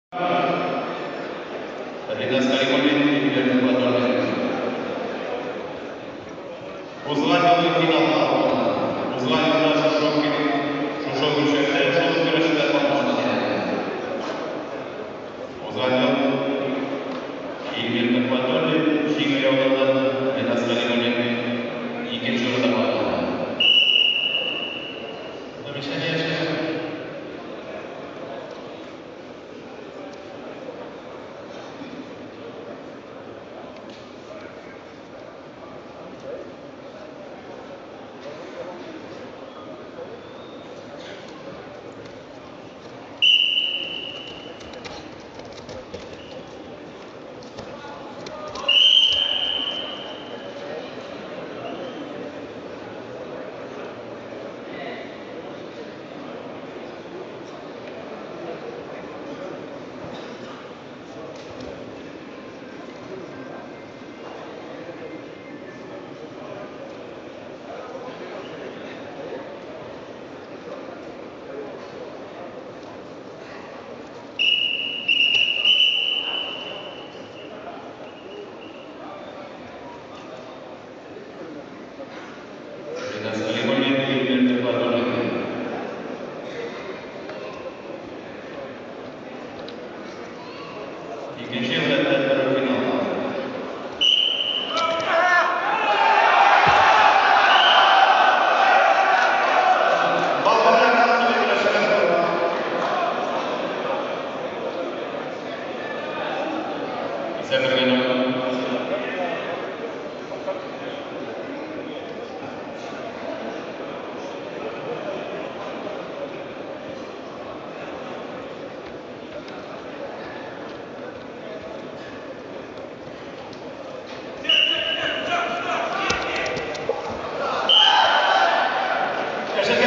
Ринас Калимуллин, Илмир Төхвәтуллин. Узган елгы финалда, узган елда шушы шушы үлчәмдә шул көрәштә катнашкан иде. Узган ел Илмир Төхвәтуллин җиңү яулады, Ринас Калимуллин икенче урында калды. Замечание. Ринас Калимуллин, Илмир Төхвәтуллин. Икенче ел рәттән бер финалда. Балл белән көрәшәләр. Исәп 1-0. Яшәргә.